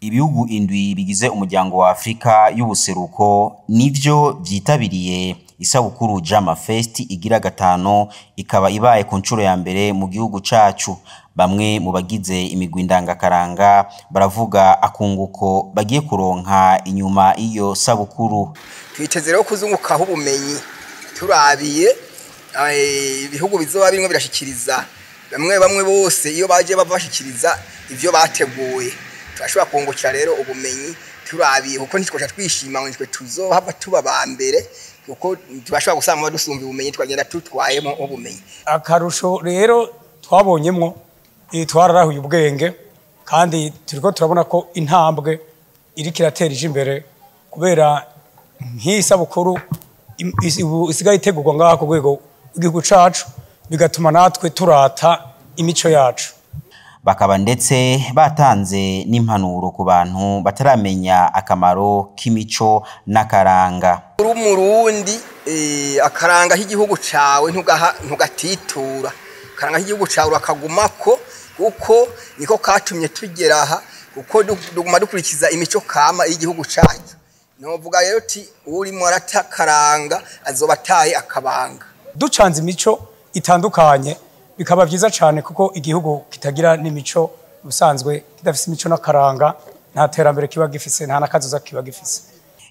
Ibihugu indwi bigize Umuryango wa Afrika y'Ubuseruko nivyo vyitabiriye isabukuru Jama Fest igira gatanu, ikaba ibaye ku nshuro ya mbere mu gihugu cacu. Bamwe mu bagize imigwi ndangakaranga baravuga akunguko bagiye kuronka inyuma iyo sabukuru. Twiteze rero kuzungukaho ubumenyi turabiye ibihugu bizoba birimwo birashikiriza bamwe bamwe bose iyo baje bashikiriza ivyo bateguye, turashobora kungukira rero ubumenyi turabiye, kuko ntitwoca twishima ngo nitwe tuzohava tuba ba mbere, kuko tubashobora gusanga badusumba ubumenyi, tukagenda tutwayemo ubumenyi. Akarusho rero twabonyemwo, twararahuye ubwenge, kandi turiko turabona ko intambwe iriko iratera ija imbere, kubera nk'iyi sabukuru isigaye itegurwa ngaha ku rwego rw'igihugu cacu, bigatuma natwe turata imico yacu. Bakaba ndetse batanze n'impanuro ku bantu bataramenya akamaro k'imico n'akaranga. Uri Umurundi, akaranga k'igihugu cawe ntugatitura, akaranga k'igihugu cawe urakagumako, kuko niko katumye tugera aha, kuko duguma dukurikiza imico kama y'igihugu cacu. Novuga rero ti urimwo aratakaranga azoba ataye akabanga. Ducanze imico itandukanye bikaba vyiza cane, kuko igihugu kitagira n'imico ubusanzwe kidafise imico n'akaranga nta terambere kiba gifise, nta n'akazoza kiba gifise.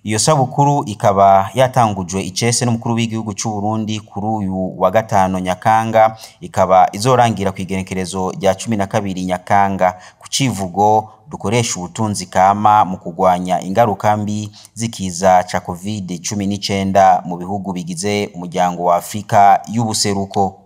Iyo sabukuru ikaba yatangujwe icese n'umukuru w'igihugu c'u Burundi kuri uyu wa gatanu Nyakanga, ikaba izorangira kw'igenekerezo rya 12 Nyakanga, ku civugo dukoresha ubutunzi kama mu kugwanya ingaruka mbi z'ikiza ca COVID-19 mu bihugu bigize Umuryango wa Afrika y'Ubuseruko.